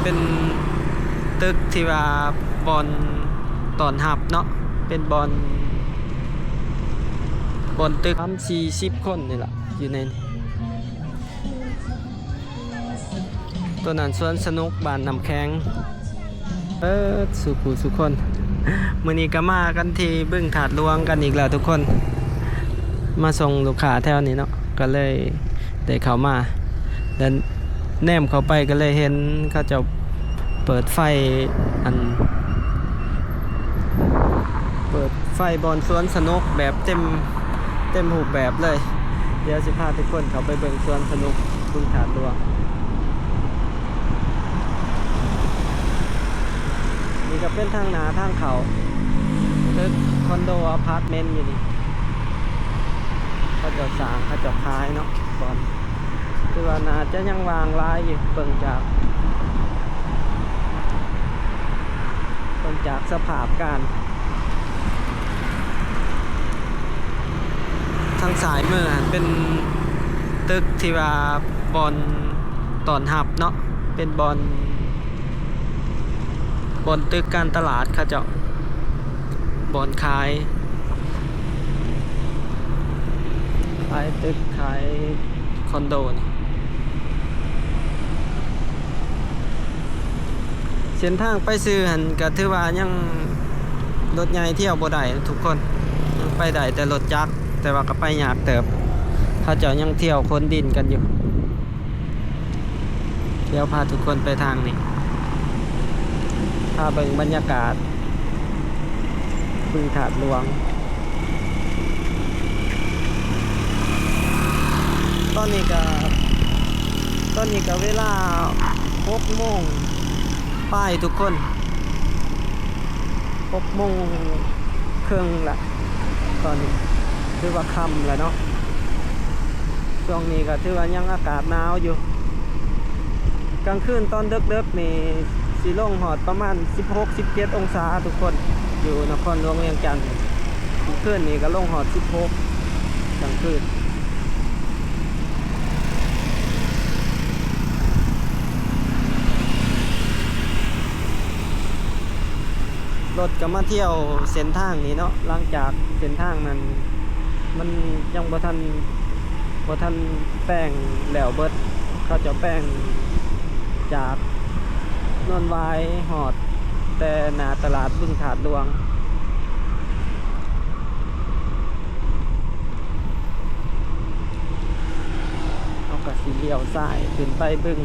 ເປັນຕຶກທີ່ວ່າບ່ອນຕ້ອນຮັບເນາະ ເປັນບ່ອນ ບ່ອນຕຶກ ສາມສີ່ສິບຄົນນີ້ລະ ຢູ່ໃນນີ້. ໂຕນັ້ນສວນສະໜຸກບ້ານນ້ຳແຂງ ເອີ ສູ່ຜູ້ສູ່ຄົນ. ມື້ນີ້ກໍມາກັນທີ່ບຶງທາດຫຼວງກັນອີກແລ້ວທຸກຄົນ ມາສົ່ງລູກຄ້າແຖວນີ້ເນາະ ກໍເລີຍໄດ້ເຂົ້າມາ ແລະ ແນມເຂົ້າໄປກໍເລີຍເຫັນເຂົາເຈົ້າເປີດໄຟ ອັນ ເປີດໄຟບ່ອນສວນສະໜຸກແບບເຕັມ ເຕັມຮູບແບບເລີຍ. ດຽວຊິພາທຸກຄົນເຂົ້າໄປເບິ່ງສວນສະໜຸກບຶງທາດຫຼວງ. ນີ້ກໍເປັນທາງໜ້າທາງເຂົ້າຕຶກຄອນໂດອາພາດເມັນຢູ່ນີ້ ເຂົາເຈົ້າສ້າງ ເຂົາເຈົ້າຂາຍເນາະ ບ່ອນ ຄືວ່າໜ້າຈະຍັງວ່າງຫຼາຍຢູ່ ເບິ່ງຈາກ ເບິ່ງຈາກສະພາບການ. ທາງຊ້າຍມືຫັ້ນເປັນຕຶກທີ່ວ່າບ່ອນຕ້ອນຮັບເນາະ ເປັນບ່ອນ ບ່ອນຕຶກການຕະຫຼາດເຂົາເຈົ້າ ບ່ອນຂາຍ ຂາຍຕຶກ ຂາຍຄອນໂດນີ້. ເສັ້ນທາງໄປຊື່ຫັ້ນກໍຖືວ່າຍັງ ລົດໃຫຍ່ທ່ຽວບໍ່ໄດ້ທຸກຄົນ ຍັງໄປໄດ້ແຕ່ລົດຈັກ ແຕ່ວ່າກໍໄປຍາກເຕີບ ເຂົາເຈົ້າຍັງທ່ຽວຂົນດິນກັນຢູ່. ດຽວພາທຸກຄົນໄປທາງນີ້ ພາເບິ່ງບັນຍາກາດບຶງທາດຫຼວງ. ຕອນນີ້ກະ ຕອນນີ້ກະເວລາຫົກໂມງປາຍທຸກຄົນ ຫົກໂມງເຄິ່ງລະ ຕອນນີ້ຖືວ່າຄ່ຳລະເນາະ. ຊ່ວງນີ້ກໍຖືວ່າຍັງອາກາດໜາວຢູ່ ກາງຄືນຕອນເດິກໆນີ້ຊິລົງຮອດປະມານສິບຫົກ ສິບເຈັດອົງສາທຸກຄົນ ຢູ່ນະຄອນຫຼວງວຽງຈັນ. ມື້ຄືນນີ້ກໍລົງຮອດສິບຫົກ ກາງຄືນ. ລົດກໍມາທ່ຽວເສັ້ນທາງນີ້ເນາະ ຫຼັງຈາກເສັ້ນທາງນັ້ນມັນຍັງບໍ່ທັນ ບໍ່ທັນແປງແລ້ວເບິດ ເຂົາເຈົ້າແປງຈາກໂນນຫວາຍຮອດແຕ່ໜ້າຕະຫຼາດບຶງທາດຫຼວງ. ເຮົາກໍຊິລ້ຽວຊ້າຍຂຶ້ນໄປບຶງ.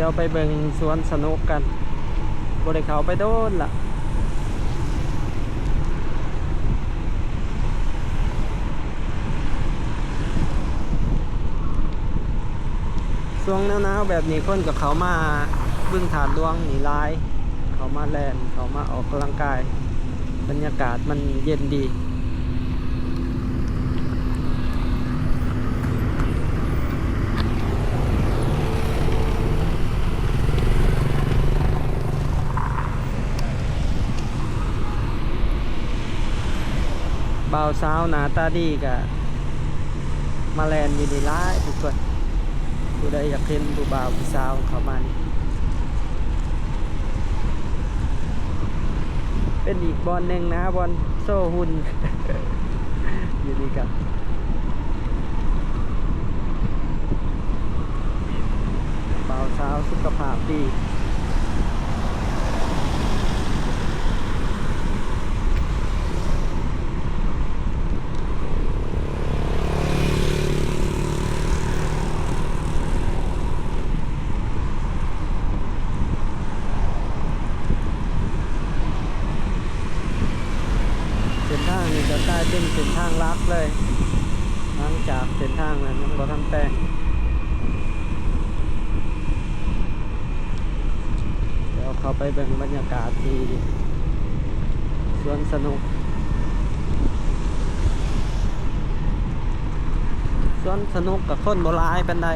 ດຽວໄປເບິ່ງສວນສະໜຸກກັນ ບໍ່ໄດ້ເຂົ້າໄປດົນລະ. ຊ່ວງໜາວໆແບບນີ້ ຄົນກໍເຂົ້າມາບຶງທາດຫຼວງນີ້ຫຼາຍ ເຂົ້າມາແລ່ນ ເຂົ້າມາອອກກຳລັງກາຍ ບັນຍາກາດມັນເຢັນດີ. ບ່າວສາວໜ້າຕາດີກະມາແລ່ນຢູ່ນີ້ຫຼາຍທຸກຄົນ ຜູ້ໃດຢາກເຫັນຜູ້ບ່າວຜູ້ສາວເຂົ້າມານີ້ ເປັນອີກບ່ອນໜຶ່ງນະ ບ່ອນໂຊຫຸ່ນ ຢູ່ນີ້ກະ ບ່າວສາວສຸຂະພາບດີ. ເສັ້ນທາງນີ້ກໍກາຍເປັນເສັ້ນທາງຫຼັກເລີຍ ຫຼັງຈາກເສັ້ນທາງນັ້ນຍັງບໍ່ທັນແປງ. ດຽວເຂົ້າໄປເບິ່ງບັນຍາກາດທີ່ສວນສະໜຸກ. ສວນສະໜຸກກໍຄົນບໍ່ຫຼາຍປານໃດ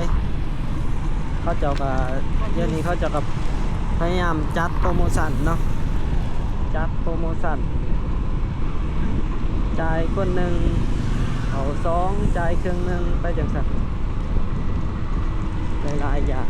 ເຂົາເຈົ້າກໍ ດຽວນີ້ເຂົາເຈົ້າກໍພະຍາຍາມຈັດໂປຣໂມຊັນເນາະ ຈັດໂປຣໂມຊັນ ຈ່າຍຄົນໜຶ່ງເຂົ້າສອງ ຈ່າຍເຄິ່ງໜຶ່ງ ໄປຈັ່ງຊັ້ນ ຫຼາຍໆຢ່າງ.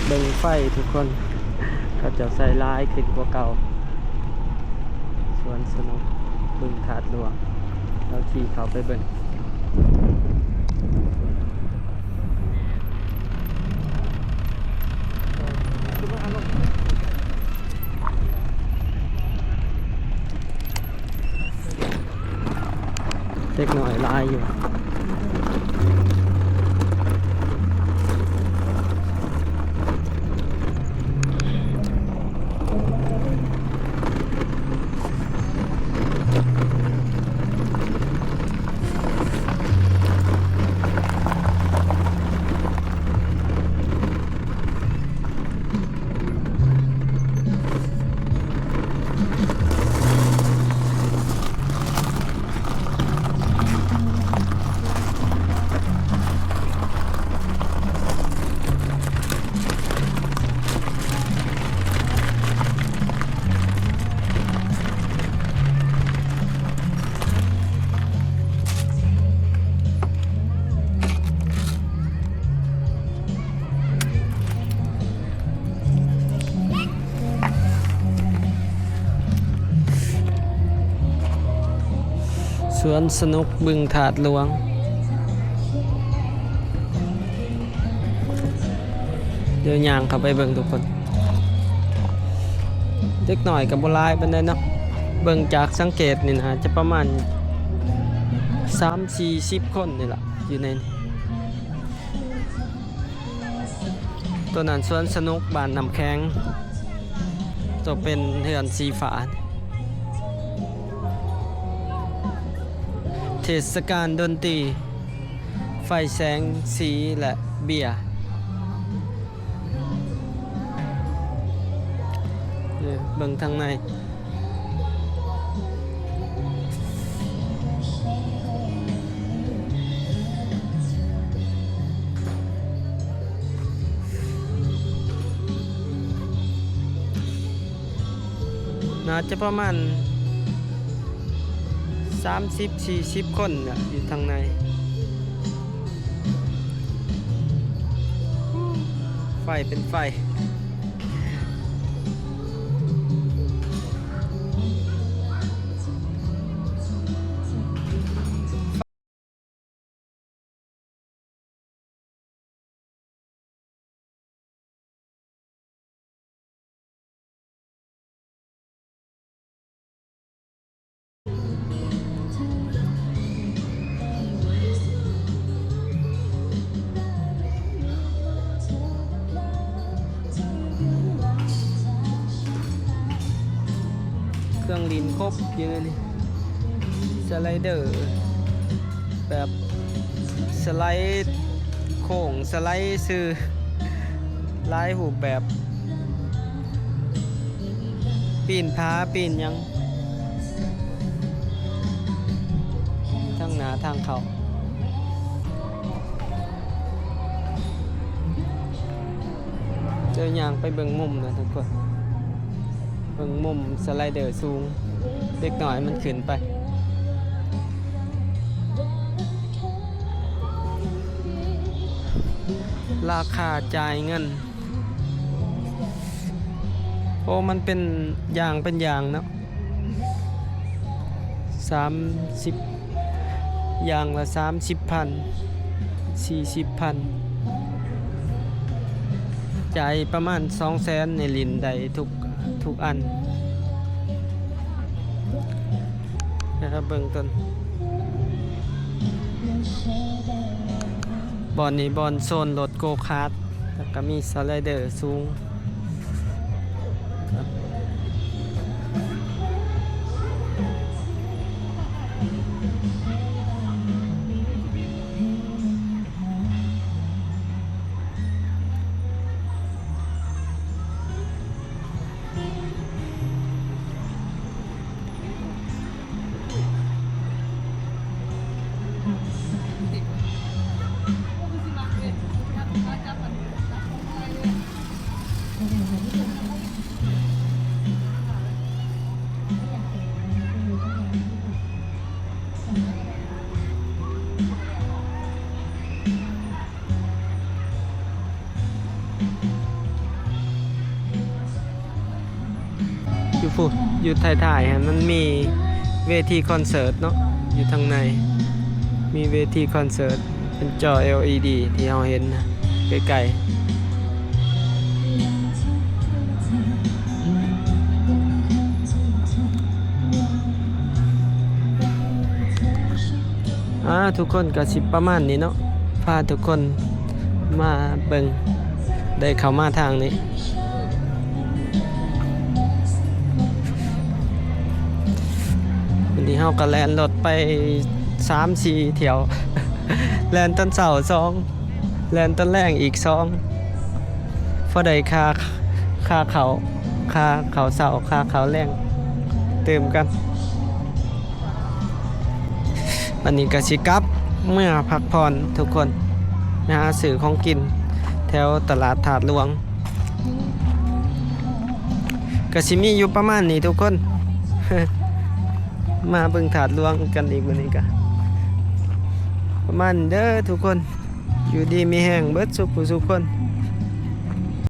ເບິ່ງໄຟທຸກຄົນ ເຂົາເຈົ້າໃສ່ຫຼາຍຂຶ້ນກວ່າເກົ່າ. ສວນສະໜຸກບຶງທາດຫຼວງ ເຮົາຂີ່ເຂົ້າໄປເບິ່ງ. ເດັກນ້ອຍຫຼາຍຢູ່. ສວນສະໜຸກບຶງທາດຫຼວງ. ດຽວຍ່າງເຂົ້າໄປເບິ່ງທຸກຄົນ. ເດັກນ້ອຍກໍບໍ່ຫຼາຍປານໃດເນາະ. ເບິ່ງຈາກສັງເກດນີ້ນາຈະປະມານສາມສີ່ສິບຄົນນີ້ລະ ຢູ່ໃນນີ້. ໂຕນັ້ນສວນສະໜຸກບ້ານນ້ຳແຂງ ໂຕເປັນເຮືອນສີຟ້າ. ເທດສະການດົນຕີ ໄຟແສງສີ ແລະ ເບຍ. ເອີ ເບິ່ງທາງໃນ. ໜ້າຈະປະມານສາມສິບສີ່ສິບຄົນແຫຼະ ຢູ່ທາງໃນ. ໄຟເປັນໄຟ. ເຄື່ອງຫຼິ້ນຄົບຢູ່ໃນນີ້ ສະໄລເດີ ແບບສະໄລໂຄ້ງ ສະໄລຊື່ ຫຼາຍຮູບແບບ ປີນຜາ ປີນຫຍັງ ທາງໜ້າທາງເຂົ້າ. ເດີຍ່າງໄປເບິ່ງມຸມນະທຸກຄົນ ເບິ່ງມຸມສະໄລເດີສູງ ເດັກນ້ອຍມັນຂຶ້ນໄປ. ລາຄາຈ່າຍເງິນ ໂອ້ ມັນເປັນຢ່າງເປັນຢ່າງເນາະ ສາມສິບ ຢ່າງລະສາມສິບພັນ ສີ່ສິບພັນ ຈ່າຍປະມານສອງແສນ ນີ້ຫຼິ້ນໄດ້ທຸກ ທຸກອັນ. ເບິ່ງຕົ້ນ ບ່ອນນີ້ບ່ອນໂຊນລົດໂກຄາດ ແລ້ວກະມີສະໄລເດີສູງ. ຢູ່ພຸ້ນ ຢູ່ທ້າຍໆຫັ້ນ ມັນມີເວທີຄອນເສີດເນາະ ຢູ່ທາງໃນ ມີເວທີຄອນເສີດ ເປັນຈໍ ແອລອີດີ ທີ່ເຮົາເຫັນນະ ໃກ້ໆ. ອ່າ ທຸກຄົນກໍຊິປະມານນີ້ເນາະ ພາທຸກຄົນມາເບິ່ງ ໄດ້ເຂົ້າມາທາງນີ້ ວັນນີ້ເຮົາກໍແລ່ນລົດໄປສາມສີ່ຖ້ຽວ ແລ່ນຕອນເຊົ້າສອງ ແລ່ນຕອນແລງອີກສອງ ພໍໄດ້ຄ່າ ຄ່າເຂົ້າ ຄ່າເຂົ້າເຊົ້າ ຄ່າເຂົ້າແລງ ຕື່ມກັນ. ບັດນີ້ກໍຊິກັບເມືອພັກຜ່ອນທຸກຄົນ ໄປຫາຊື້ຂອງກິນແຖວຕະຫຼາດທາດຫຼວງ ກໍຊິມີຢູ່ປະມານນີ້ທຸກຄົນ ມາເບິ່ງທາດຫຼວງກັນອີກມື້ນີ້ກະປະມານເດີທຸກຄົນ ຢູ່ດີມີແຮງເບິດສຸຂູສຸຄົນ.